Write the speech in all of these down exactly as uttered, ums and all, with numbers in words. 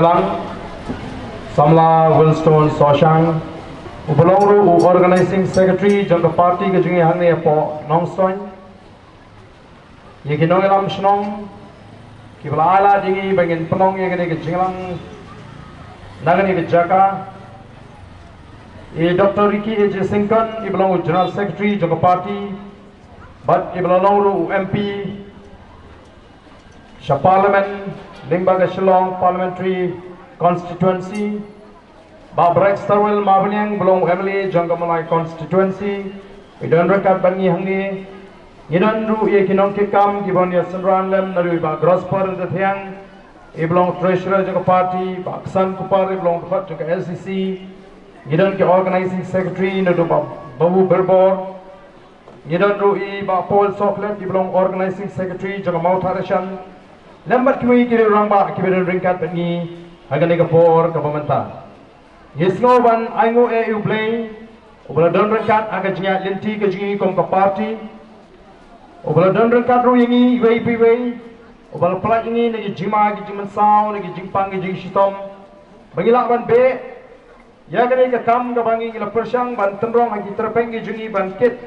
Lang, Samla Wilstone Soshang, uba long ruh u Organizing Secretary jong ka party ka jong ngi hangne hapoh Nongstoiñ. Ïa ki nongïalam shnong, kiba la ai lad ïa ngi ba ngin pynlong ïa kane ka jingïalang na kane ka jaka. I Doctor Ricky A J Syngkon, iba long u General Secretary jong ka party, bad iba la long ruh u M P sha Parliament, lyngba ka Shillong Parliamentary Constituency, Bah Brightstarwell Marbaniang, ba long u M L A jong ka Mawlai Constituency, i don ryngkat bad ngi hangne. Ngi don ruh ïa ki nongkitkam kiba wan ïa synran lem, naduh i Bah Grosper Dathiang, iba long Treasurer jong ka party, Bah Ksan Kupar, iba long dkhot jong ka S C C. Ngi don ki Organizing Secretary, naduh Bah Babu Berbor, ngi don ruh i Bah Paul Sohkhlet, iba long Organizing Secretary jong ka Mawthadraishan, lem bad kiwei ki rangbah kiba don ryngkat bad ngi ha kane ka por kaba mynta. Ngi sngew ban ainguh ïa U Blei, uba la don ryngkat ha ka jingïaid lynti ka jong ngi kum ka party, uba la don ryngkat ruh ïa ngi iwei pa iwei, uba la pynlait ïa ngi na ki jingma ki jingmynsaw, na ki jingpang ki jingshitom, ba ngi lah ban beh ïa kane ka kam kaba ngi la pyrshang ban tynrong ha ki tyrpeng ki jong ngi ban kit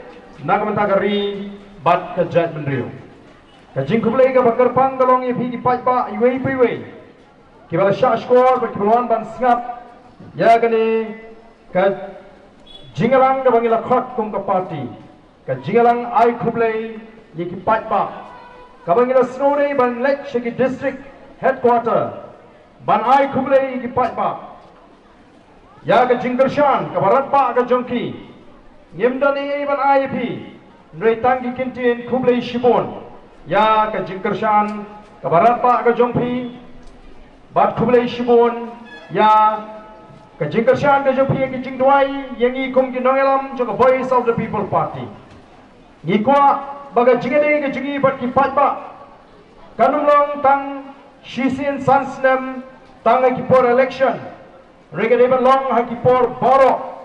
na ka bynta ka ri bad ka jaitbynriew. Ka jingkhublei kaba kyrpang ka long ïa phi ki paidbah iwei pa iwei, kiba la shah shkor bad kiba la wan ban sngap ïa kane ka jingïalang kaba ngi la khot kum ka party, ka jingïalang ai khublei ïa ki paidbah, kaba ngi la sngewdei ban leit sha ki district headquarter ban ai khublei ïa ki paidbah ïa ka jingkyrshan kaba radbah ka jong ki. Ngim don ei ei ban ai ïa phi, hynrei tang ki kyntien khublei shibun ïa ka jingkyrshan kaba radbah ka jong phi, bad khublei shibun ïa ka jingkyrshan ka jong phi ïa ka jingduwai ïa ngi kum ki nongïalam jong ka Voice of the People Party. Ngi kwah ba ka jingïadei ka jong ngi bad ki paidbah kan ym long tang shisien san snem tang ha ki por election, hynrei ka dei ban long ha ki por baroh.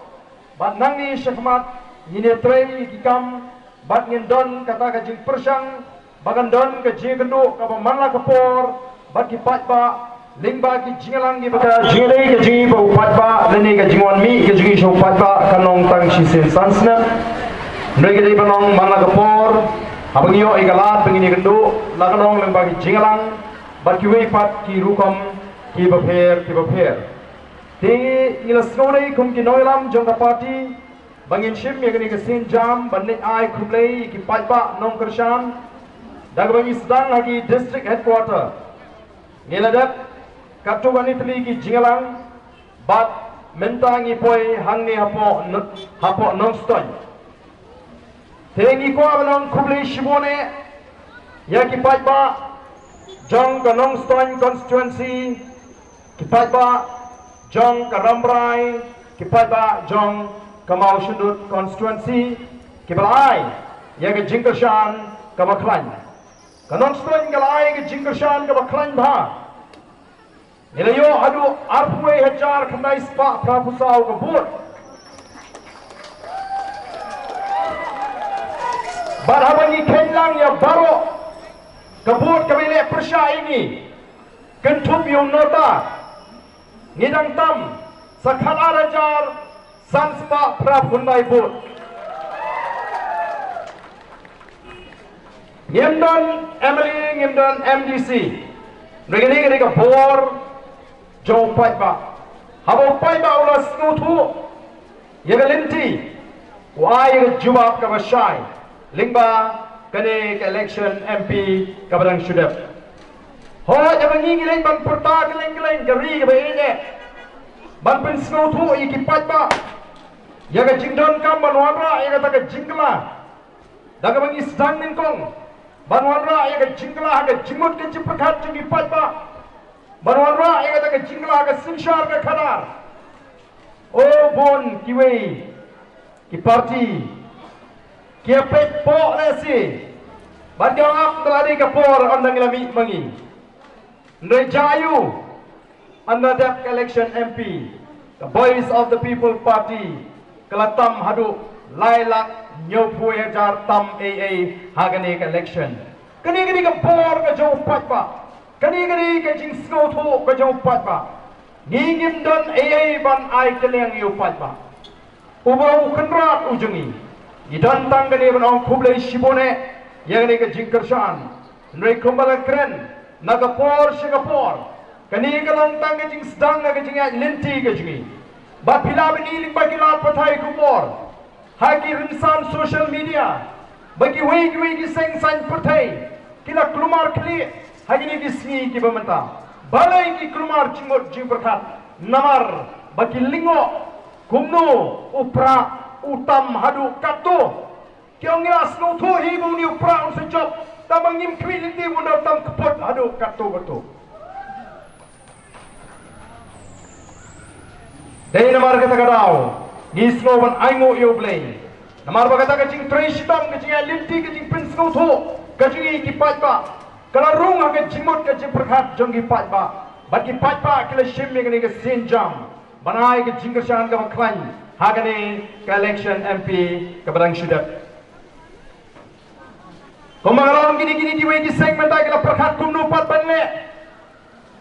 Bad nangne shakhmat ngin ïatrei ïa ki kam bad ngin don kata ka jingpyrshang ba kan don ka jingïakynduh kaba man la ka por bad ki paidbah, lyngba ki jingïalang kiba ka jingïadei ka jong ngi bad u paidbah, lane ka jingwan mih ka jong ngi sha u paidbah kan long tang shisien san snem. Hynrei ka dei ban long man la ka por, haba ngi ïoh ïa ka lad ba ngin ïakynduh, la ka long lyngba ki jingïalang bad kiwei pat ki rukom kiba pher kiba pher. Te ngi la sngewdei kum ki nongïalam jong ka party ba ngin shim ïa kane ka sienjam ban leit ai khublei ïa ki paidbah nongkyrshan da kaba ngi sdang ha ki district headquarter. Ngi la dep katto katne tylli ki jingïalang bad mynta ngi poi hangne hapoh N-, hapoh Nongstoiñ. Te ngi kwah ban ong khublei shibun eh ïa ki paidbah jong ka Nongstoiñ constituency, ki paidbah jong ka Rambrai, ki paidbah jong ka Mawshynrut constituency, kiba la ai ïa ka jingkyrshan kaba khlaiñ. Ka Nongstoiñ ka la ai ka jingkyrshan kaba khlaiñ bha. Ngi la ïoh haduh arphew wei hajar khyndai spah phraphew saw ka vote. Bad haba ngi kheiñ lang ïa baroh ka vote kaba ïaleh pyrshah ïa ngi, kynthup ïa u NOTA, ngi dang tam sa khatar hajar san spah phraphew khyndai vote. Ngim don M L A, ngim don M D C. Hynrei kane ka dei ka bor jong u paidbah. Haba u paidbah u la sngewthuh ïa ka lynti, u ai ïa ka jubab kaba shai lyngba kane ka election M P kaba dang shu dep. Hooid, haba ngi ngi leit ban pyrta kylleng kylleng ka ri kaba ïeit eh ban pynsngewthuh ïa ki paidbah ïa ka jingdonkam ban wanrah ïa kata ka jingkylla, da kaba ngi sdang nyngkong ban wanrah ïa ka jingkylla ha ka jingmut ka jingpyrkhat jong ki paidbah, ban wanrah ïa kata ka jingkylla ha ka synshar ka khadar. O bun kiwei ki party ki ïa peit poh lehse bad ki ong ap, ynda la dei ka por ynda ngi la mih ma ngi. Hynrei jia aiu, ynda dep ka election M P, ka Voice of the People Party ka la tam haduh lai lak hynñiewphew hajar tam ei ei ha kane ka election. Kane ka dei ka bor ka jong u paidbah. Kane kane ka jingsngewthuh ka jong u paidbah. Ngi ngim don ei ei ban ai kylliang ïa u paidbah. Uba u kynrad u jong ngi. Ngi don tang kane ban ong khublei shibun eh ïa kane ka jingkyrshan. Hynrei kumba la kren na ka por sha ka por, kane ka long tang ka jingsdang na ka jingïaid lynti ka jong ngi. Ba phi lah ban i lyngba ki lad pathai khubor, ha ki rynsan social media, ba kiwei kiwei ki seng saiñ pyrthei ki la kulmar khlieh ha kine ki sngi kiba mynta. Balei ki kulmar jingmut jingpyrkhat? Namar ba ki lyngngoh kumno u Prah u tam haduh katto. Ki ong ngi la sngewthuh hi ba une u Prah un sa jop, tangba ngim khmih lynti ba un da tam kput haduh katto katto. Dei namar kata ka daw ngi sngew ban ainguh ïa U Blei. Namar ba kata ka jingtrei shitom, ka jingïaid lynti, ka jingpynsngewthuh ka jong ngi ki paidbah, ka la rung ha ka jingmut ka jingpyrkhat jong ki paidbah. Bad ki paidbah ki la shim ïa kane ka sienjam ban ai ka jingkyrshan kaba khlaiñ ha kane ka election M P kaba dang shu dep. Kumba nga la ong, kine kine kiwei ki seng mynta ki la pyrkhat kumno pat ban leh.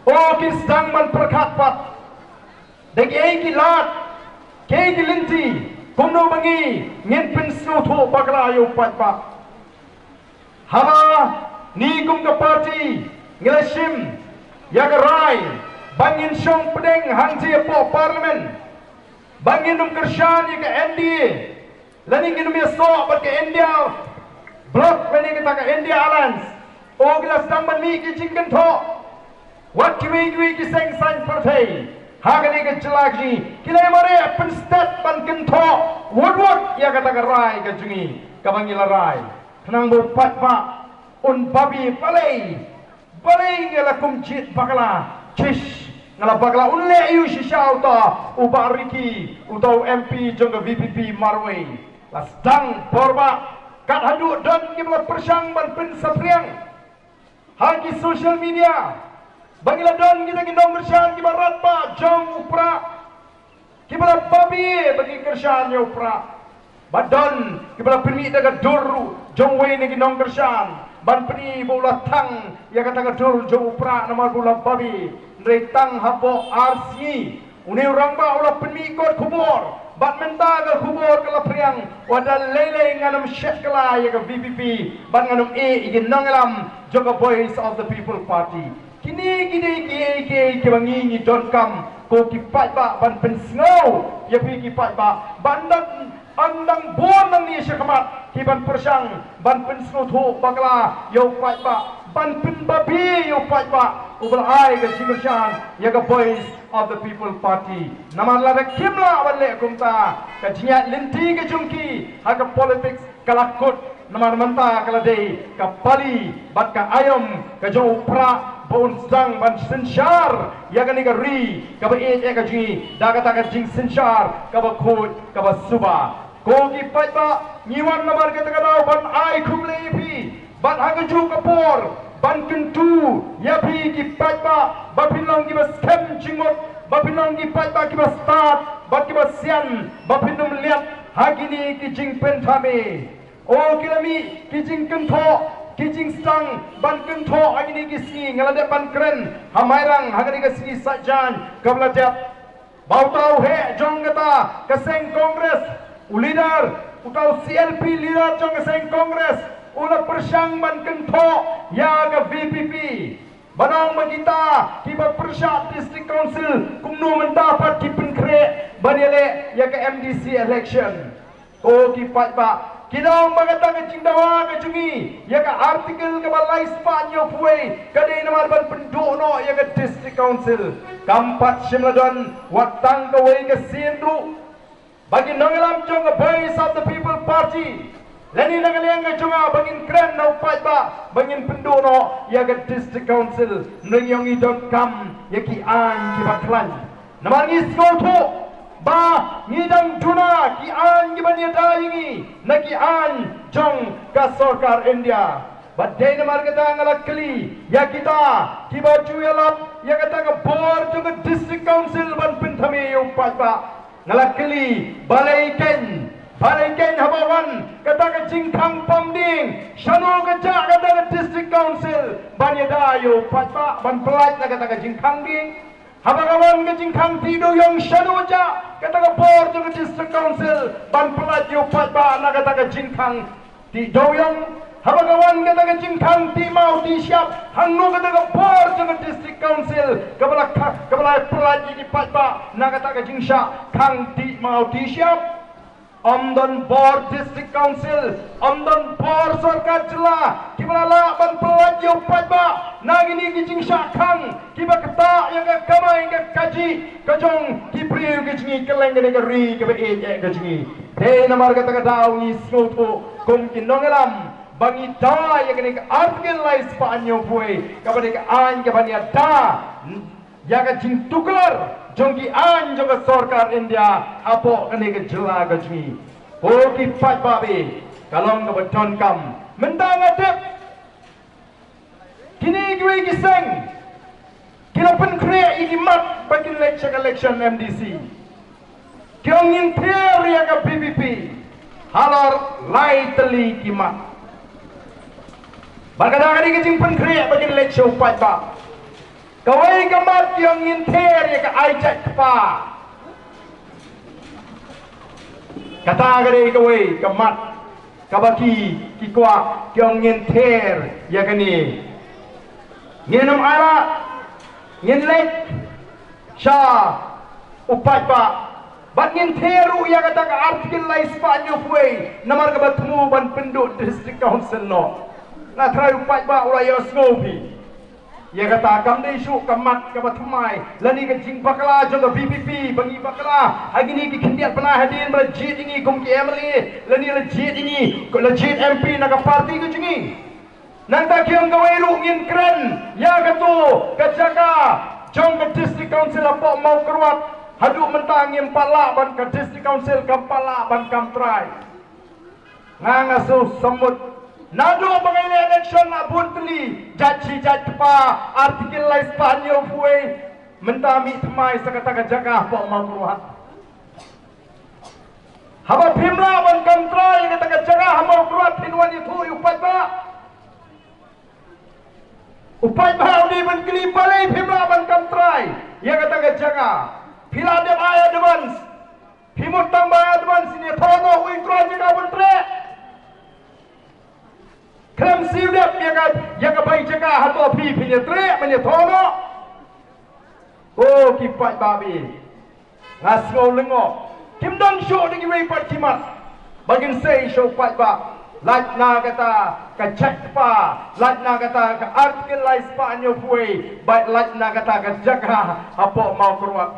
O, ki sdang ban pyrkhat pat. Da kiei ki lad, kiei ki lynti, kumno ba ngi ngin pynsngewthuh bakla ïa u paidbah. Haba ngi kum ka party ngi la shim ïa ka rai ba ngin shong pdeng hangtei hapoh Parliament, ba ngin ym kyrshan ïa ka N D A, lane ngin ym ïasoh bad ka India Bloc lane kata ka India Alliance. O, ki la sdang ban mih ki jingkynthoh. Wat kiwei kiwei ki seng saiñ pyrthei ha kane ka jylla ka jong ngi ki la ïa mareh pynstet ban kynthoh wut wut ïa kata ka rai ka jong ngi kaba ngi la rai. Khnang ba u paidbah un babe, balei, balei nga la kumjied bakla. Chish, nga la bakla. Un leh aïu shisha uta u Bah Ricky, uta u M P jong ka V P P marwei? La sdang bor bah kat haduh don kiba la pyrshang ban pynsaphriang ha ki social media ba ngi la don kita ki nongkyrshan kiba radbah jong u Prah, kiba la babe ba ki kyrshan ïa u Prah. Ba don kiba la pynmih da ka dur jong uwei na ki nongkyrshan ban pyni ba u la thang ïa kata ka dur jong u Prah namar ba u la babe. Hynrei tang hapoh ar sngi une u rangbah u la pynmih kot khubor, bad mynta ka khubor ka la phriang, wat da lei lei ngan ym shet kylla ïa ka V P P bad ngan ym ïeh ïa ki nongïalam jong ka Voice of the People Party. Kine ki dei kiei kiei kiba ngi ngi donkam ko ki paidbah ban pynsngew ïa phi ki paidbah, ban dang, ban dang bun nangne shakhmat ki ban pyrshang ban pynsngewthuh bakla ïa u paidbah, ban pynbabe ïa u paidbah uba la ai ka jingkyrshan ïa ka Voice of the People Party. Namar lada kim lah ban leh kumta, ka jingïaid lynti ka jong ki ha ka politics ka la kut. Namar mynta ka la dei ka pali bad ka aïom ka jong u Prah ba un sdang ban synshar ïa kane ka ri kaba ïeit ïa ka jong ngi da kata ka jingsynshar kaba khuid kaba suba. Ko ki paidbah, ngi wan namar kata ka daw ban ai khublei ïa phi bad ha kajuh ka por ban kyntu ïa phi ki paidbah ba phin long kiba skhem jingmut, ba phin long ki paidbah kiba stad bad kiba sian, ba phin ym liat ha kine ki jingpynthame. O, ki la mih ki jingkynthoh, ki jingsdang ban kynthoh ha kine ki sngi. Nga la dep ban kren ha Mairang ha kane ka sngi Saitjaiñ kaba la dep, ba uta u heh jong kata ka seng Congress, u leader, uta u C L P leader jong ka seng Congress, u la pyrshang ban kynthoh ïa ka V P P. Ba ong ba kita kiba pyrshah District Council kumno mynta pat ki pynkhreh ban ïaleh ïa ka M D C election. Ko ki paidbah, ki ong ba kata ka jingdawa ka jong ngi ïa ka Article kaba lai spah hynñiewphew wei ka dei namar ban pynduh noh ïa ka District Council. Kam pat shym la don wat tang kawei ka sien ruh ba ki nongïalam jong ka Voice of the People Party lane na ka liang ka jong nga ba ngin kren na u paidbah ba ngin pynduh noh ïa ka District Council. Ngi ong ngi donkam ïa ki aiñ kiba khlaiñ. Namar ngi sngewthuh ba ngi dang duna ki aiñ kiba ïada ïa ngi na ki aiñ jong ka sorkar India. Bad dei namar kata nga la kylli ïa kita kiba ju ïalap ïa kata ka bor jong ka District Council ban pynthame ïa u paidbah. Nga la kylli, balei keiñ, balei keiñ haba wan kata ka jingkhang pom dieng, shano ka jah kata ka District Council ban ïada ïa u paidbah ban pyllait na kata ka jingkhang dieng. Haba ka wan ka jingkhang tih dewïong shano jia kata ka bor jong ka District Council ban pyllait ïa u paidbah na kata ka jingkhang tih dewïong. Haba ka wan kata ka jingkhang tih maw tih shyiap, hangno kata ka bor jong ka District Council kaba la kha-, kaba la pyllait ïa ki paidbah na kata ka jingshah khang tih maw tih shyiap? Ym don bor District Council, ym don bor sorkar jylla kiba la lah ban pyllait ïa u paidbah na kine ki jingshah khang kiba ktah ïa ka kamai ka kajih ka jong ki briew ka jong ngi kylleng kane ka ri kaba ïeit eh ka jong ngi. Dei namar kata ka daw ngi sngewthuh kum ki nongïalam ba ngi da ïa kane ka Article lai spah hynñiewphew wei kaba dei ka aiñ kaban ïada ïa ka jingtuklar jong ki aiñ jong ka sorkar India hapoh kane ka jylla ka jong ngi. Ko ki paidbah, ka long kaba donkam. Mynta nga tip kine kiwei ki seng ki la pynkhreh ïa ki mat ba kin leit sha ka election M D C. Ki ong ngin thier ïa ka V P P halor lai tylli ki mat. Bad kata ka dei ka jingpynkhreh ba kin leit sha u paidbah. Kawei ka mat ki ong ngin thier ïa ka ai jait kpa. Kata ka dei kawei ka mat kaba ki, ki kwah, ki ong ngin thier ïa kane. Ngin ym ailad, ngin leit sha u paidbah. Bad ngin thier ruh ïa kata ka Article lai spah hynñiewphew wei namar kaba thmu ban pynduh District Council noh. Nga tharai u paidbah u la ïohsngew phi. Ïa kata kam dei shuh ka mat kaba thymmai lane ka jingbakla jong ka V P P ba ngi bakla ha kine ki khyndiat bnai hadien ba la jied ïa ngi kum ki M L A lane la jied ïa ngi, la jied M P na ka party ka jong ngi. Nangta ki ong kawei ruh ngin kren ïa kato ka jaka jong ka District Council hapoh Mawkyrwat. Haduh mynta ngim pat lah ban, ka District Council kam pat lah ban kam trai. Nga nga shu samut naduh ba ngi leh election la bun tylli, jait shi jait kpa, Article lai spah hynñiewphew wei, mynta mih thymmai sa kata ka jaka hapoh Mawkyrwat. Haba phim lah ban kam trai ïa kata ka jaka ha Mawkyrwat phin wan ïathuh ïa u paidbah. U paidbah u dei ban kylli balei phim lah ban kam trai ïa kata ka jaka. Phi la dep ai advance. Phi mut tang ba ai advance ne thoh noh u i trai jaka ban treh. Khlem siew dep ïa ka, ïa ka bai jaka hato phi phin ïatreh ban ïathoh noh. Ko ki paidbah, nga sngew lyngngoh. Kim don shuh da kiwei pat ki mat ba kin sei sha u paidbah. Lait na kata ka jait kpa, lait na kata ka Article lai spah hynñiewphew wei, bad lait na kata ka jaka hapoh Mawkyrwat.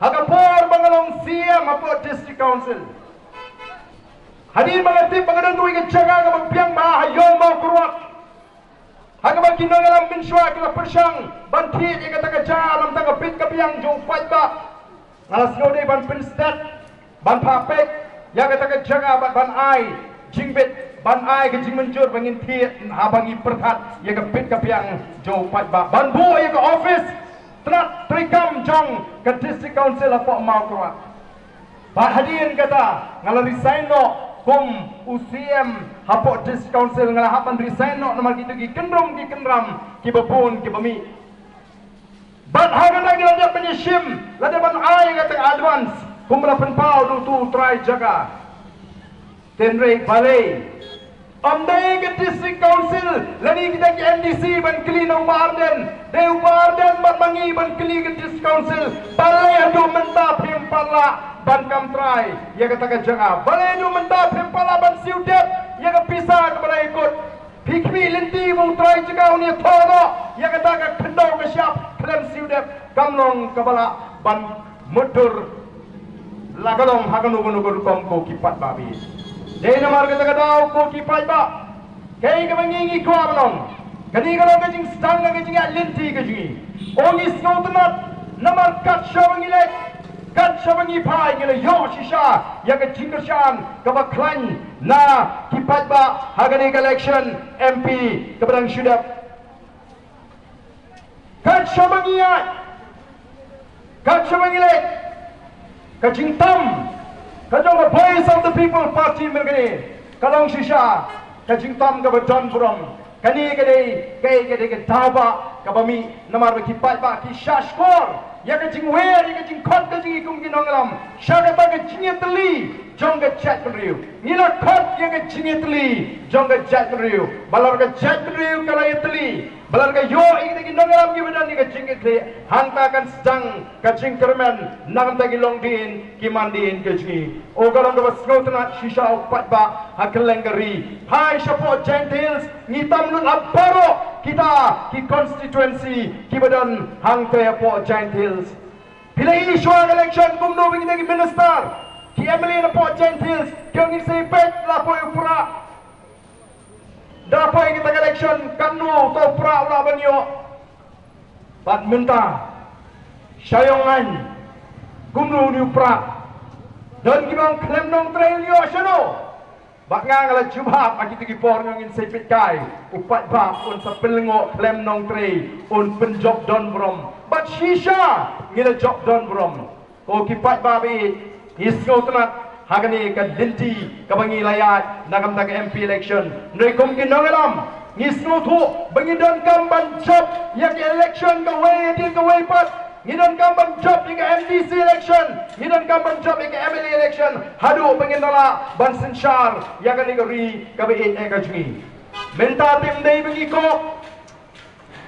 Ha ka por ba nga long C M hapoh District Council, hadien ba nga tip ba ka don kawei ka jaka kaba biang bha ha ïew Mawkyrwat, ha kaba ki nongïalam mynshuwa ki la pyrshang ban thied ïa kata ka jaka na ka bynta ka bit ka biang jong u paidbah, nga la sngew dei ban pynstet, ban phah peit ïa kata ka jaka bad ban ai jingbit, ban ai ka jingmynjur ba ngin thied haba ngi pyrkhat ïa ka bit ka biang jong u paidbah, ban buh ïa ka office tnat treikam jong ka District Council hapoh Mawkyrwat. Bad hadien kata nga la resign noh kum u C M hapoh District Council, nga la hap ban resign noh namar kito ki kyndrum ki kynram kiba bun kiba mih. Bad ha kata ki la dep ban ïashim, la dep ban ai kata ka advance kumba la pynpaw da uto u trai jaka. Hynrei balei ym dei ka District Council lane kita ki M D C ban kylli na u Bah Ardent, dei u Bah Ardent bad ma ngi ban kylli ka District Council, balei haduh mynta phim pat lah ban kam trai ïa kata ka jaka? Balei haduh mynta phim pat lah ban siew dep ïa ka pisa kaba la ïakut? Phi khmih lynti ba u trai jaka un ïathoh noh ïa kata ka khyndew ka shyiap khlem siew dep, kam long kaba lah ban mutdur la ka long ha kano kano ka rukom, ko ki paidbah. Dei namar kata ka daw, ko ki paidbah, kaei kaba ngi ngi kwah ban ong, kane ka long ka jingsdang ka jingïaid lynti ka jong ngi. Ong ngi sngewtynnat namar kat shaba ngi leit, kat shaba ngi phai, ngi la ïoh shisha ïa ka jingkyrshan kaba khlaiñ na ki paidbah ha kane ka election M P kaba dang shu dep. Kat shaba ngi ïaid, kat shaba ngi leit, ka jingtam ka jong ka Voice of the People Party mynta ka long shisha ka jingtam kaba don burom. Kane ka dei, ka dei, ka dei ka daw ba kaba mih, namar ba ki paidbah ki shah shkor ïa ka jingwer, ïa ka jingkhot ka jong ngi kum ki nongïalam sha kata ka jingïatylli jong ka jaitbynriew. Ngi la khot ïa ka jingïatylli jong ka jaitbynriew. Ba lada ka jaitbynriew ka la ïatylli, ba lada ka ïoh ïa kita ki nongïalam kiba don ïa ka jingïatylli, hangta kan sdang ka jingkyrmen na ka bynta ki longdien ki mandien ka jong ngi. O ka long kaba sngewtynnat shisha u paidbah ha kylleng ka ri. Phai shapoh Jaintia Hills, ngi tam lut ha baroh kita ki constituency kiba don hangta hapoh Jaintia Hills. Phi la ïohi shuwa ka election kumno ba kita ki minister, ki M L A napoh Jaintia Hills ki ong ngin sa ïa peit la poi u Prah. Da poi kita ki election katno uta u Prah u lah ban ïoh. Bad mynta sha ïong ngan kumno une u Prah. Don kiba ong khlem nongtrei un ïoh shano. Bad nga nga la jubab ha kito ki por, ngin sa ïa peit kai u paidbah un sa pynlyngngoh khlem nongtrei, un pynjop don burom. Bad shisha ngi la jop don burom. Ko ki paidbah ba ïeit, ngi sngewtynnat ha kane ka lynti kaba ngi la ïaid na ka bynta ka M P election. Hynrei kum ki nongïalam ngi sngewthuh ba ngi donkam ban jop ïa ka election kawei hadien kawei pat. Ngi donkam ban jop ïa ka M D C election, ngi donkam ban jop ïa ka M L A election haduh ba ngin da lah ban synshar ïa kane ka ri kaba ïeit eh ka jong ngi. Mynta te ym dei ba ngi koh,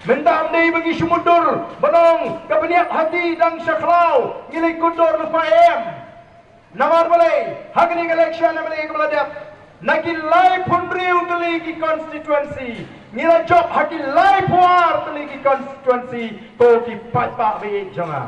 mynta ym dei ba ngi shu mutdur ban ong ka bniat hati dang sha khlaw, ngi leit kutdur lypa em. Namar balei, ha kane ka election M L A kaba la dep, na ki laiphew hynriew tylli ki constituency, ngi la jop ha ki laiphew ar tylli ki constituency, ko ki paidbah ba ïeit jong nga.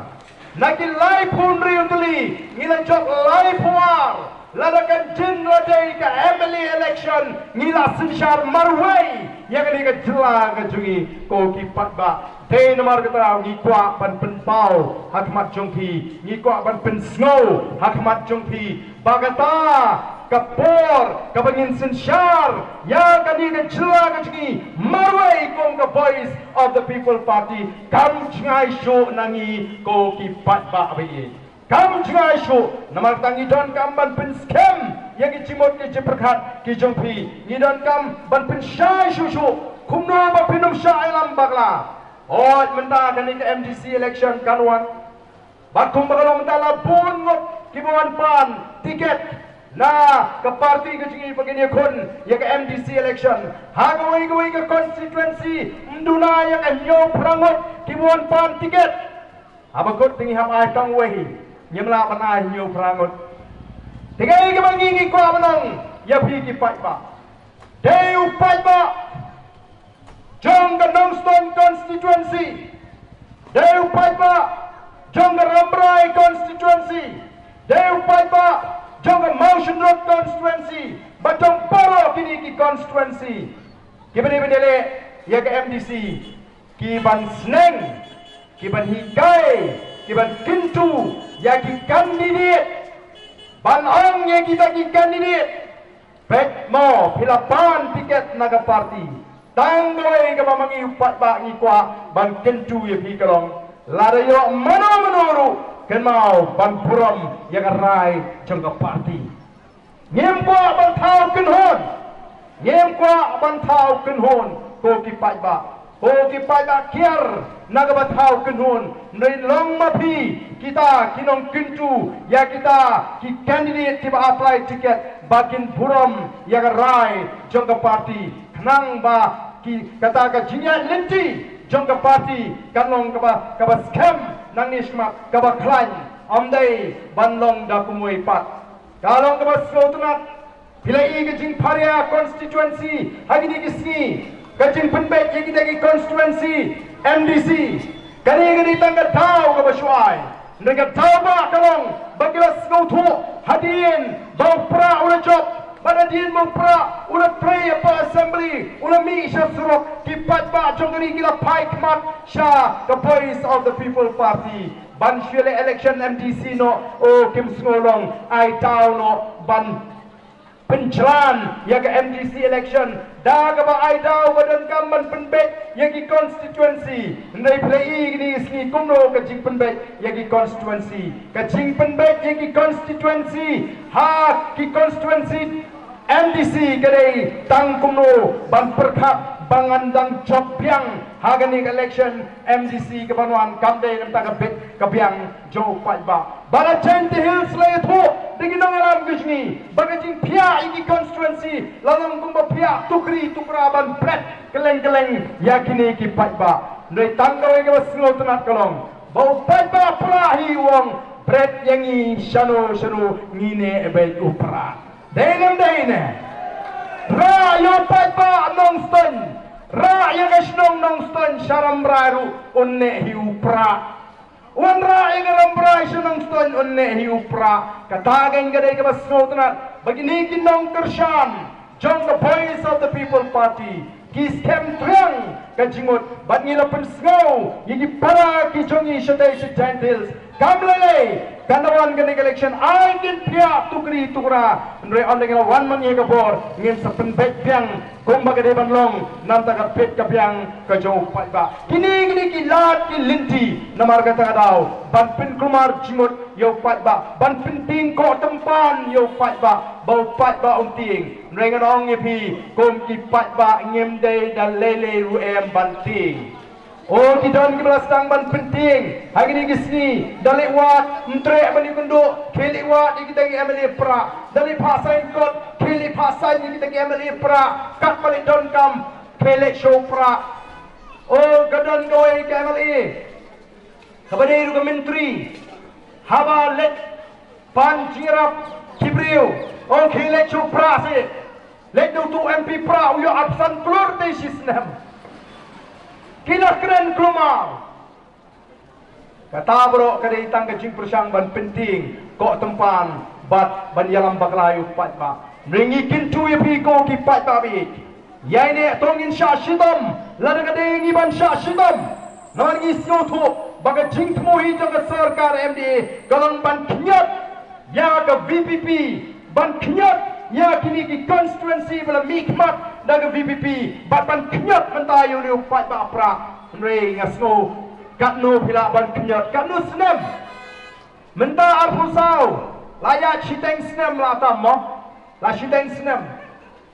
Na ki laiphew hynriew tylli, ngi la jop laiphew ar. Lada kan jin la dei ka M L A election, ngi la synshar marwei ïa kane ka jylla ka jong ngi, ko ki paidbah. Te namar kata ngi kwah ban pynpaw ha khmat jong phi, ngi kwah ban pynsngew ha khmat jong phi ba kata ka por kaba ngin synshar ïa kane ka jylla ka jong ngi marwei kum ka Voice of the People Party kam jngai shuh na ngi, ko ki paidbah ba ïeit. Kam jngai shuh, namar kata ngi donkam ban pynskhem ïa ki jingmut ki jingpyrkhat ki jong phi. Ngi donkam ban pynshai shuh shuh kumno ba phin ym shah ïalam bakla. Hooid, mynta kane ka M D C election kan wan. Bad kumba ka long mynta la bun ngut kiba wan pan tiket na ka party ka jong ngi ba kin ïakhun ïa ka M D C election. Ha kawei kawei ka constituency ym duna ïa ka hynñiew phra ngut kiba wan pan tiket. Haba kut te ngi hap ai tang wei, ngim lah ban ai hynñiew phra ngut. Te kaei kaba ngi ngi kwah ban ong ïa phi ki paidbah. Dei u paidbah jong ka Nongstoiñ constituency. Dei u paidbah jong ka Rambrai constituency. Dei u paidbah jong ka Mawshynrut constituency. Bad jong baroh kine ki constituency kiba dei ban ïaleh ïa ka M D C. Ki ban sneng, ki ban hikai, ki ban kyntu ïa ki candidate. Ban ong ïa kita ki candidate, peit mo, phi la pan tiket na ka party. Tang kawei kaba ma ngi u paidbah ngi kwah ban kyntu ïa phi ka long, lada ïoh mano mano ruh, kynmaw ban burom ïa ka rai jong ka party. Ngim kwah ban thaw kynhun. Ngim kwah ban thaw kynhun, ko ki paidbah. Ko ki paidbah kiar na kaba thaw kynhun. Hynrei long ma phi kita ki nongkyntu ïa kita ki candidate kiba apply ticket ba kin burom ïa ka rai jong ka party. Khnang ba ki kata ka jingïaid lynti jong ka party kan long kaba, kaba skhem nangne shakhmat, kaba khlaiñ, ym dei ban long da kumwei pat. Ka long kaba sngewtynnat, phi la i ka jingpharia constituency ha kine ki sngi, ka jingpynbeit ïa kine ki constituency M D C. Kane ka dei tang ka daw kaba shu ai. Hynrei ka daw ba ka long ba ki la sngewthuh hadien ba u Prah u la jop, bad hadien ba u Prah u la trei hapoh assembly, u la mih sha surok, ki paidbah jong ka ri ki la phai khmat sha ka Voice of the People Party. Ban shu leh election M D C noh, o kim sngew long, ai daw noh ban pynjlan ïa ka M D C election da kaba ai daw ba donkam ban pynbeit ïa ki constituency. Hynrei phi la i kine ki sngi kumno ka jingpynbeit ïa ki constituency. Ka jingpynbeit ïa ki constituency ha ki constituency M D C ka dei tang kumno ban pyrkhat ba ngan dang jop biang ha kane ka election. M D C ka ban wan kam dei namar ka bit ka biang jong u paidbah. Ba la Jaintia Hills la ïathuh da ki nongïalam ka jong ngi ba ka jingphiah ïa ki constituency la long kumba phiah tukri tukra ban bret kylleng kylleng ïa kine ki paidbah. Hynrei tang kawei kaba sngewtynnat ka long ba u paidbah Prah hi u ong bret ïa ngi shano shano, ngi ne beit u Prah. Dei ne ym dei ne? Rah ïa u paidbah Nongstoiñ, rah ïa ka shnong Nongstoiñ sha Rambrai ruh un ne hi u Prah. Wanrah ïa ka Rambrai sha Nongstoiñ un ne hi u Prah. Kata ka dei kaba sngewtynnat ba kine ki nongkyrshan jong ka Voice of the People Party ki skhem triang ka jingmut bad ngi la pynsngew ïa ki para ki jong ngi shatei sha Jaintia Hills. Kam lei lei kan wan kane ka election ai kin phiah tukri tukra. Hynrei ynda ngi la wan man ïa ka bor ngin sa pynbeit biang kumba ka dei ban long namar ka bit ka biang ka jong u paidbah. Kine kine ki lad ki lynti namar kata ka daw ban pynkulmar jingmut ïa u paidbah, ban pyntieng koh tympan ïa u paidbah ba u paidbah un tieng. Hynrei ngan ong ïa phi kum ki paidbah ngim dei da lei lei ruh em ban tieng. O ki don kiba la sdang ban pyntieng ha kine ki sngi. Da leit wad ym treh ban ïakynduh, khie leit wad ïa kita ki M L A Prah. Da leit phah saiñ kot, khie leit phah saiñ ïa kita ki M L A Prah. Katba leit donkam khie leit sha u Prah. O ka don kawei ka M L A kaba dei ruh ka myntri, haba leit pan jingïarap ki briew, o khie leit sha u Prah seh. Leit da utu u M P Prah u ïoh arphew san klur te shi snem. Ki la kren kulmar. Kata baroh ka dei tang ka jingpyrshang ban pyntieng koh tympan bad ban ïalam bakla ïa u paidbah. Hynrei ngi kyntu ïa phi ko ki paidbah baieit, ïaineh to ngin shah shitom lada ka dei ngi ban shah shitom. Namar ngi sngewthuh ba ka jingthmu hi jong ka sorkar M D A ka long ban khñiot ïa ka V P P, ban khñiot ïa kine ki constituency ba la mihkhmat da ka V P P, bad ban khñiot mynta ïa une u paidbah Prah. Hynrei nga sngew katno phi lah ban khñiot, katno snem? Mynta arphew saw, la ïaid shiteng snem la tam mo? La shiteng snem.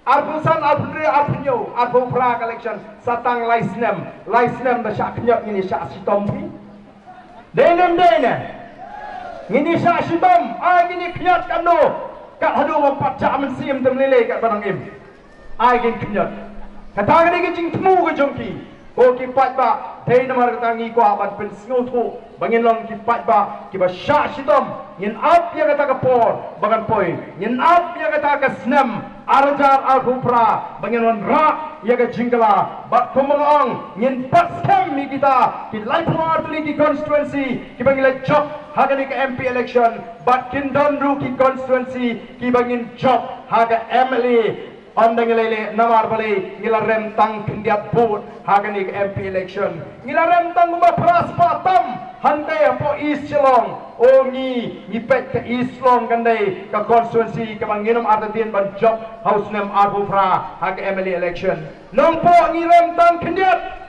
Arphew san, arphew hynriew, arphew hynñiew, arphew phra ka election, sa tang lai snem, lai snem da shah khñiot ngin ïa shah shitom phi. Dei ne ym dei ne? Ngin ïa shah shitom, ai ngin ïa khñiot katno, kat haduh ba pat jah mynsiem te ym lei lei katba dang im. Ai ngin khñiot. Kata ka dei ka jingthmu ka jong ki. Ko ki paidbah, dei namar kata ngi kwah ban pynsngewthuh ba ngin long ki paidbah kiba shah shitom. Ngin ap ïa kata ka por ba kan poi, ngin ap ïa kata ka snem ar hajar arphew phra ba ngin wanrah ïa ka jingkylla. Bad kumba nga ong, ngin pat skhem ïa kita ki laiphew ar tylli ki constituency kiba ngi la jop ha kane ka M P election, bad kin don ruh ki constituency kiba ngin jop ha ka M L A. Ynda ngi lei lei, namar balei? Ngi la rem tang khyndiat vote ha kane ka M P election. Ngi la rem tang kumba phra spah tam hangtei hapoh East Shillong. O ngi, ngi peit ka East Shillong kan dei ka constituency kaba ngin ym artatien ban jop ha u snem arphew phra ha ka M L A election. Nongpoh ngi rem tang khyndiat.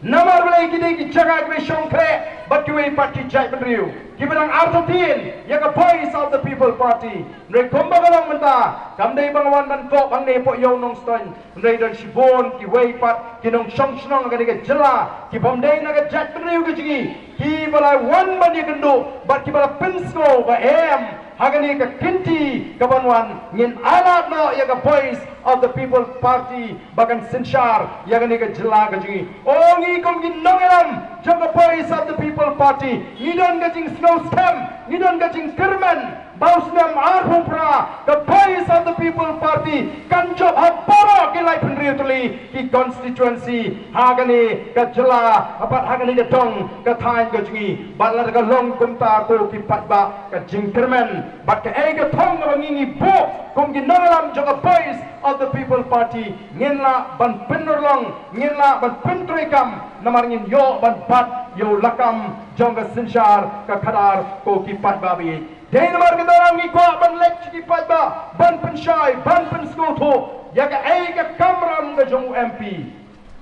Namar balei? Ki dei ki jaka kiba shongkhreh bad kiwei pat ki jaitbynriew kiba dang artatien ïa ka Voice of the People Party. Hynrei kumba ka long mynta, kam dei ba nga wan ban koh hangne hapoh ïew Nongstoiñ, hynrei don shibun kiwei pat ki nongshong shnong ha kane ka jylla kibym dei na ka jaitbynriew ka jong ngi, kiba la wan ban ïakynduh bad kiba la pynsngew ba em, ha kane ka kynti kaban wan ngin ailad noh ïa ka Voice of the People Party ba kan synshar ïa kane ka jylla ka jong ngi. O ngi kum ki nongïalam jong ka Voice of the People Party, ngi don ka jingsngewskhem, ngi don ka jingkyrmen ba u snem arphew phra ka Voice of the People Party kan jop ha baroh ki laiphew hynriew tylli ki constituency ha kane ka jylla, ha pat ha kane ka dong ka thaiñ ka jong ngi. Bad lada ka long kumta ko ki paidbah, ka jingkyrmen bad kaei ka thong kaba ngi ngi buh kum ki nongïalam jong ka Voice of the People Party, ngin lah ban pynurlong, ngin lah ban pyntreikam, namar ngin ïoh ban bat ïa u lakam jong ka synshar ka khadar ko ki paidbah baieit. Dei namar kata ngi kwah ban leit sha ki paidbah ban pynshai, ban pynsngewthuh ïa kaei ka kamram ka jong u M P.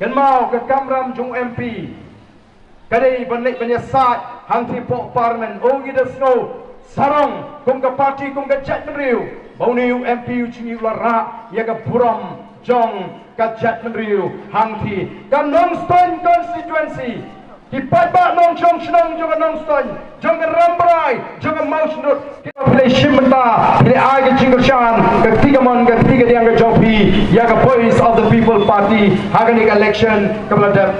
Kynmaw, ka kamram jong u M P ka dei ban leit ban ïasaid hangtei hapoh Parliament. O ngi da sngew sarong kum ka party, kum ka jaitbynriew, Ba une u M P u jong ngi u la rah ïa ka burom jong ka jaitbynriew hangtei. Ka Nongstoiñ constituency, ki paidbah nongshong shnong jong ka Nongstoiñ, jong ka Rambrai, jong ka Mawshynrut, ki la phi la shim bynta, phi la ai ka jingkyrshan, ka kti kamon, ka kti kadiang ka jong phi ïa ka Voice of the People Party ha kane ka election kaba la dep.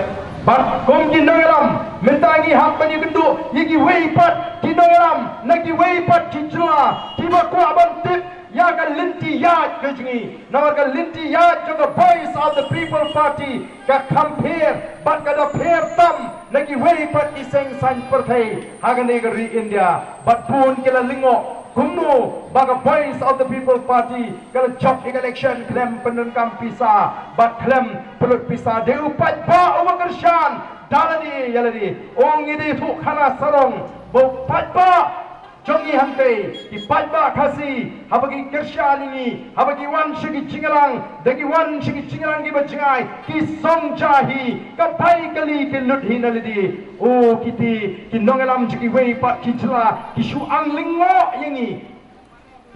Bad kum ki nongïalam, mynta ngi hap ban ïakynduh ïa kiwei pat ki nongïalam na kiwei pat ki jylla kiba kwah ban tip ïa ka lynti ïaid ka jong ngi. Namar ka lynti ïaid jong ka Voice of the People Party ka kham pher bad ka da pher tam na kiwei pat ki seng saiñ pyrthei ha kane ka ri India. Bad bun ki la lyngngoh kumno ba ka Voice of the People Party ka la jop ïa ka election khlem pyndonkam pisa bad khlem pynlut pisa. Dei u paidbah uba kyrshan da lade ïa lade. U ngi dei thuh khana sarong ba u paidbah jong ngi hangtei, ki paidbah Khasi, haba ki kyrshan ïa ngi, haba ki wan sha ki jingïalang, da ki wan sha ki jingïalang kiba jngai, ki song ja hi, ka bai kali ki lut hi na lade. O kiti ki nongïalam jong kiwei pat ki jylla ki shu ang lyngngoh ïa ngi.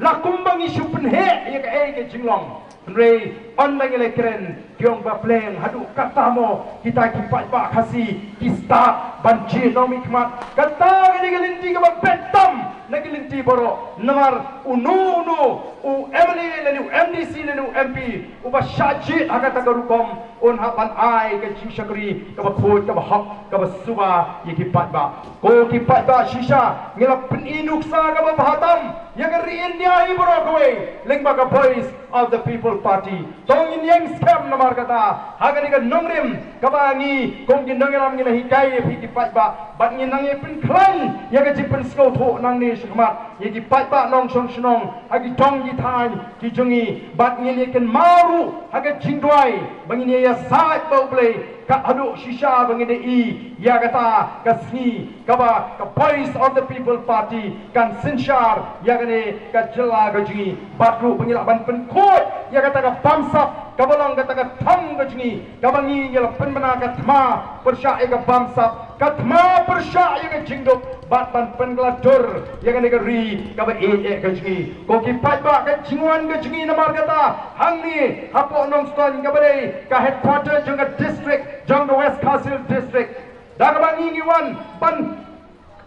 La kumba ngi shu pynheh ïa kaei ka jinglong. Hynrei ynda ngi la kren, ki ong ba pleng haduh katta mo kita ki paidbah Khasi ki stad ban jied nongmihkhmat. Kata ka dei ka lynti kaba beit tam na ki lynti baroh. Namar uno uno u M L A lane u M D C lane u M P uba shah jied ha kata ka rukom un hap ban ai ka jingshakri kaba khuid, kaba hok, kaba suba ïa ki paidbah. Ko ki paidbah, shisha ngi la pyni nuksa kaba bha tam ïa ka ri India hi baroh kawei lyngba ka Voice of the People Party. To ngin ïeng skhem namar kata ha kane ka nongrim kaba ngi kum ki nongïalam ngi la hikai ïa phi ki paidbah, bad ngin nang ïa pynkhlaiñ ïa ka jingpynsngewthuh nangne shakhmat ïa ki paidbah nongshong shnong ha ki dong ki thaiñ ki jong ngi, bad ngin ïa kynmaw ruh ha ka jingduwai ba ngin ïa ïasaid bad U Blei kat haduh shisha ba ngin ïa i ïa kata ka sngi kaba ka Voice of the People Party kan synshar ïa kane ka jylla ka jong ngi. Bad ruh ba ngi lah ban pynkhuid ïa kata ka bamsap kaba long kata ka thong ka jong ngi, kaba ngi ngi la pynbna ka thma pyrshah ïa ka bamsap, ka thma pyrshah ïa ka jingduk, bad ban pynkylla dur ïa kane ka ri kaba ïeit eh ka jong ngi. Ko ki paidbah, ka jingwan ka jong ngi namar kata hangne hapoh Nongstoiñ kaba dei ka headquarter jong ka district, jong ka West Khasi Hills District, da kaba ngi ngi wan ban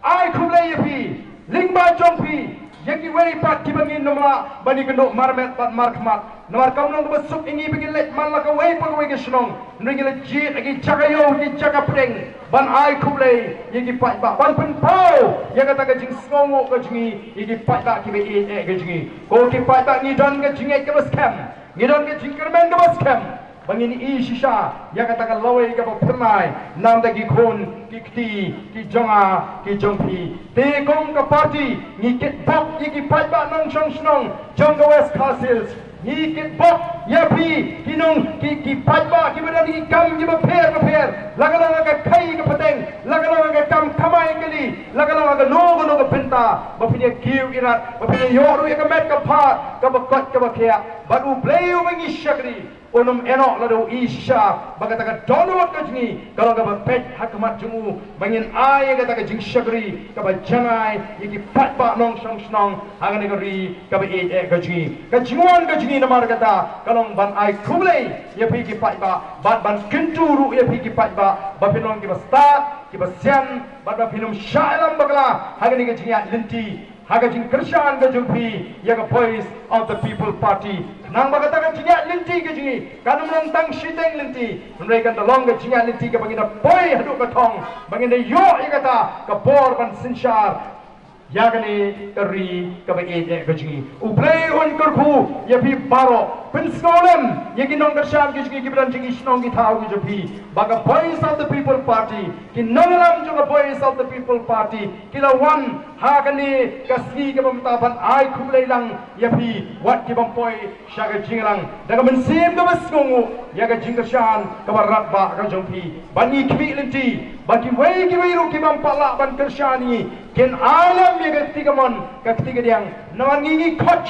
ai khublei ïa phi lyngba jong phi ïa kiwei pat kiba ngin ym lah ban ïakynduh marmet bad markhmat. Namar kam long kaba suk ïa ngi ba ngin leit man la kawei pa kawei ka shnong, hynrei ngi la jied ha ki jaka ïew, ki jaka pdeng ban ai khublei ïa ki paidbah, ban pynpaw ïa kata ka jingsngewnguh ka jong ngi ïa ki paidbah kiba ïeit eh ka jong ngi. Ko ki paidbah, ngi don ka jingngeit kaba skhem, ngi don ka jingkyrmen kaba skhem ba ngin i shisha ïa kata ka lawei kaba phyrnai na bynta ki khun ki kti ki jong nga ki jong phi. Te kum ka party ngi kitbok ïa ki paidbah nongshong shnong jong ka West Khasi Hills. Ngi kitbok ïa phi ki nong, ki, ki paidbah kiba don ki kam kiba pher bapher, la ka long ka khaïi ka pateng, la ka long ka kam kamai kali, la ka long kano kano ka bynta, ba phin ïa kiew ïa rat, ba phin ïa ïoh ruh ïa ka met ka phad kaba koit kaba khiah. Bad U Blei uba ngi shakri un ym ïehnoh lada u i shisha ba kata ka dohnud ka jong ngi ka long kaba peit ha khmat jong u, ba ngin ai ïa kata ka jingshakri kaba janai ïa ki paidbah nongshong shnong ha kane ka ri kaba ïeit eh ka jong ngi. Ka jingwan ka jong ngi namar kata ka long ban ai khublei ïa phi ki paidbah bad ban kyntu ruh ïa phi ki paidbah ba phin long kiba stad, kiba sian, bad ba phin ym shah ïalam bakla ha kane ka jingïaid lynti, ha ka jingkyrshan ka jong phi ïa ka Voice of the People Party. Khnang ba kata ka jingïaid lynti ka jong ngi kan ym long tang shiteng lynti, hynrei kan da long ka jingïaid lynti kaba ngin da poi haduh ka thong, ba ngin da ïoh ïa kata ka bor ban synshar ïa kane ka ri kaba ïeit eh ka jong ngi. U Blei un kyrkhu ïa phi baroh. Pynsngewlem ïa ki nongkyrshan ki jong ngi kiba don jong ki shnong ki thaw ki jong phi, ba ka Voice of the People Party, ki nongïalam jong ka Voice of the People Party ki la wan ha kane ka sngi kaba mynta ban ai khublei lang ïa phi wat ki bym poi sha ka jingïalang, da ka mynsiem kaba sngewnguh ïa ka jingkyrshan kaba radbah ka jong phi. Bad ngi khmih lynti ba kiwei kiwei ruh ki bym pat lah ban kyrshan ïa ngi kin ai lem ïa ka kti kamon ka kti kadiang. Namar ngi ngi khot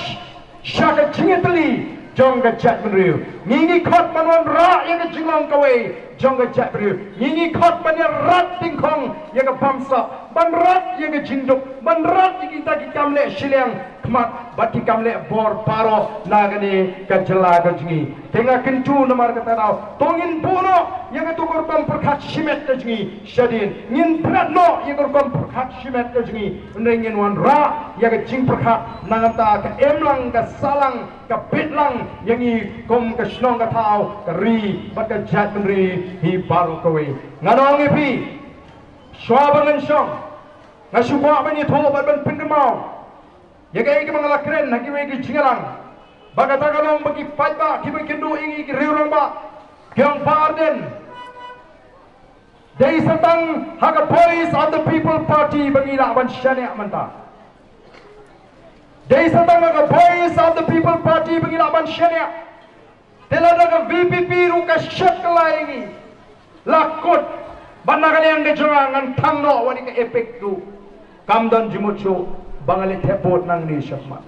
sha ka jingïatylli jong ka jaitbynriew. Ngi ngi khot ban wanrah ïa ka jinglong kawei jong ka jaitbynriew. Ngi ngi khot ban ïa rat dyngkhong ïa ka bamsap, ban rat ïa ka jingduk, ban rat ïa kita ki kam leh shiliang khmat bad ki kam leh bor baroh na kane ka jylla ka jong ngi. Te nga kyntu namar kata ka daw, to ngin buh noh ïa kato ka rukom pyrkhat shimet ka jong ngi shadien. Ngin bret noh ïa ka rukom pyrkhat shimet ka jong ngi. Hynrei ngin wanrah ïa ka jingpyrkhat na ka bynta ka imlang ka sahlang ka bit lang ïa ngi kum ka shnong ka thaw, ka ri bad ka jaitbynriew hi baroh kawei. Ngan ong ïa phi, shuwa ba ngan shong, nga shu kwah ban ïathuh bad ban pynkynmaw ïa kaei kaba nga la kren ha kiwei ki jingïalang ba kata ka long ba ki paidbah kiba kynduh ïa ngi ki riew rangbah, ki ong Bah Ardent, dei sa tang ha ka Voice of the People Party ba ngi lah ban shaniah mynta. Dei sa tang ha ka Voice of the People Party ba ngi lah ban shaniah. Te lada ka V P P ruh ka shet ka la ïa ngi, la kut, bad na ka liang ka jong nga ngan thang noh wat ïa ka EPIC ruh, kam don jingmut shuh ba ngan leit thep vote nangne shakhmat.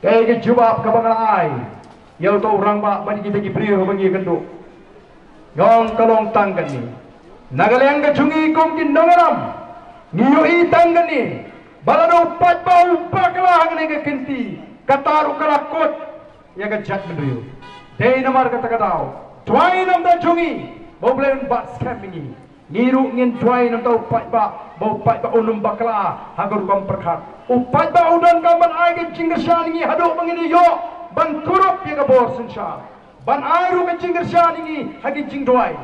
Kaei ka jubab kaba nga la ai ïa uto u rangbah bad ïa kita ki briew ba ngi kynduh? Nga ong ka long tang kane. Na ka liang ka jong ngi kum ki nongïalam, ngi ïohi tang kane ba lada u paidbah u bakla ha kane ka kynti, kata ruh ka la kut ïa ka jaitbynriew. Dei namar kata ka daw, duwai na ka bynta jong ngi ba U Blei un bat skhem ïa ngi. Ngi ruh ngin duwai na ka bynta u paidbah ba u paidbah un ym bakla ha ka rukom pyrkhat. U paidbah u donkam ban ai ka jingkyrshan ïa ngi haduh ba ngin ïoh ban kurup ïa ka bor synshar, ban ai ruh ka jingkyrshan ïa ngi ha ki jingduwai.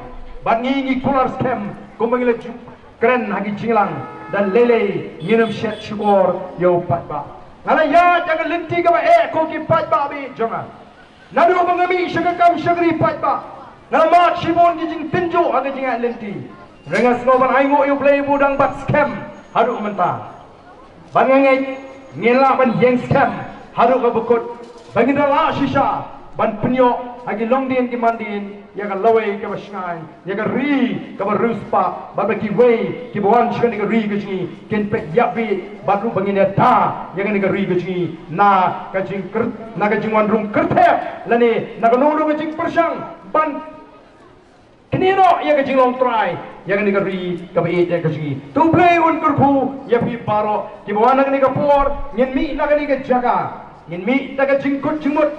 Bad ngi ngi kular skhem kumba ngi la ju kren ha ki jingïalang, da lei lei ngin ym shet shukor ïa u paidbah. Nga la ïaid ïa ka lynti kaba eh ko ki paidbah ba ïeit jong nga. Naduh ba nga mih sha ka kam shakri paidbah, nga la mad shibun ki jingtynjuh ha ka jingïaid lynti. Hynrei nga sngew ban ainguh ïa U Blei ba u dang bat skhem haduh mynta. Bad nga ngeit ngin lah ban ïeng skhem haduh kaba kut ba ngin da lah shisha ban pynïoh ha ki longdien ki mandien ïa ka lawei kaba shngaiñ, ïa ka ri kaba riewspah, bad ba kiwei kiba wan sha kane ka ri ka jong ngi kin peit ïap beit, bad ruh ba ngin ïada ïa kane ka ri ka jong ngi na ka jingkyr-, na ka jingwan rung kyrthep lane na kano kano ka jingpyrshang ban knieh noh ïa ka jinglong trai ïa kane ka ri kaba ïeit ïa ka jong ngi. To U Blei un kyrkhu ïa phi baroh kiba wan ha kane ka por. Ngin mih na kane ka jaka, ngin mih da ka jingkut jingmut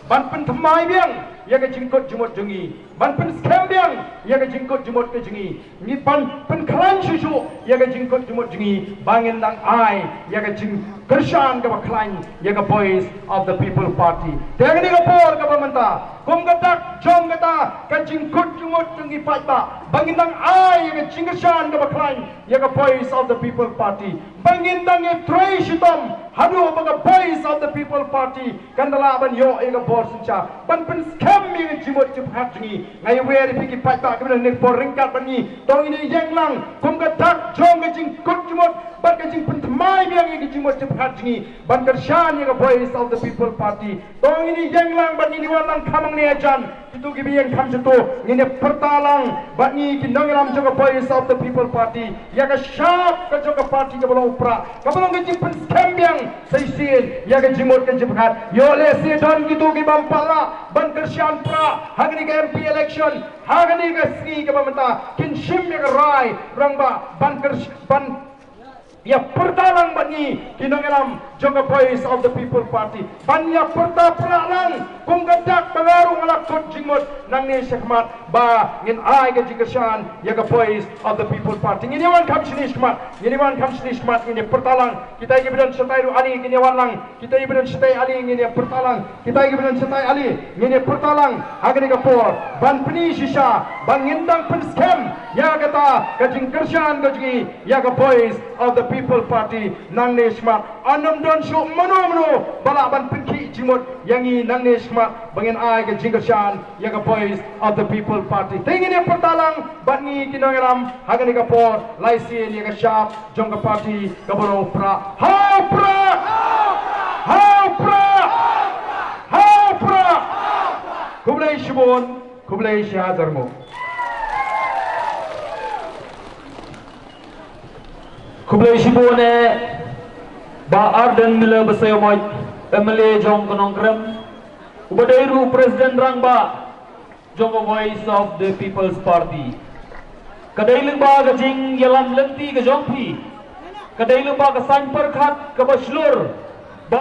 ban pynthymmai biang ïa ka jingkut jingmut jong ngi, ban pynskhem biang ïa ka jingkut jingmut ka jong ngi, ngi ban pynkhlaiñ shuh shuh ïa ka jingkut jingmut jong ngi ba ngin dang ai ïa ka jingkyrshan kaba khlaiñ ïa ka Voice of the People Party. Te ha kane ka por kaba mynta, kum ka dak jong kata ka jingkut jingmut jong ki paidbah, ba ngin dang ai ïa ka jingkyrshan kaba khlaiñ ïa ka Voice of the People Party, ba ngin dang ïatrei shitom haduh ba ka Voice of the People Party kan da lah ban ïoh ïa ka bor synshar ban pynskhem ïa ka jingmut jingpyrkhat jong ngi. Nga ïawer ïa phi ki paidbah kiba don ha kane ka por ryngkat bad ngi, to ngin ïeng lang kum ka dak jong ka jingkut jingmut bad ka jingpynthymmai biang ïa ka jingmut jingpyrkhat jong ngi ban kyrshan ïa ka Voice of the People Party. To ngin ïeng lang bad ngin ïawan lang kham hangne hajan. Kito kiba ïeng kham shatu, ngin ïa pyrta lang bad ngi ki nongïalam jong ka Voice of the People Party ïa ka shap ka jong ka party kaba long u prah, kaba long ka jingpynskhem biang sa shisien ïa ka jingmut ka jingpyrkhat. Ïoh lehse don kito ki bym pat lah ban kyrshan prah ha kane ka M P election ha kane ka sngi kaba mynta, kin shim ïa ka rai rangbah ban kyrsh-, ban ïa pyrta lang bad ngi ki nongïalam jong ka Voice of the People Party, ban ïa pyrta prah lang kum ka dak ba nga ruh nga la kut jingmut nangne shakhmat ba ngin ai ka jingkyrshan ïa ka Voice of the People Party. Ngin ïa wan kham shini shakhmat, ngin ïa wan kham shini shakhmat, ngin ïa pyrta lang. Kita kiba don shatai ruh ale, ngin ïa wan lang. Kita kiba don shatai ale, ngin ïa pyrta lang. Kita kiba don shatai ale, ngin ïa pyrta lang ha kane ka por ban pyni shisha ba ngin dang pynskhem ïa kata ka jingkyrshan ka jong ngi ïa ka Voice of the People Party nangne shakhmat. Ym don shuh mano mano ba lah ban pynkhih jingmut ïa ngi nangne shakhmat ba ngin ai ka jingkyrshan ïa ka Voice of the People Party. Te ngin ïa pyrta lang bad ngi ki nongïalam ha kane ka por, la shisien ïa ka shap jong ka party kaba long u prah. Ha u prah! Ha u prah! Ha u prah! Khublei shibun, khublei shihajar nguh. Khublei shibun eh Bah Ardent Miller Basaiawmoit, M L A jong ka Nongkrem, uba dei ruh u President Rangbah jong ka Voice of the People's Party. Ka dei lyngba ka jingïalam lynti ka jong phi. Ka dei lyngba ka saiñ pyrkhat kaba shlur.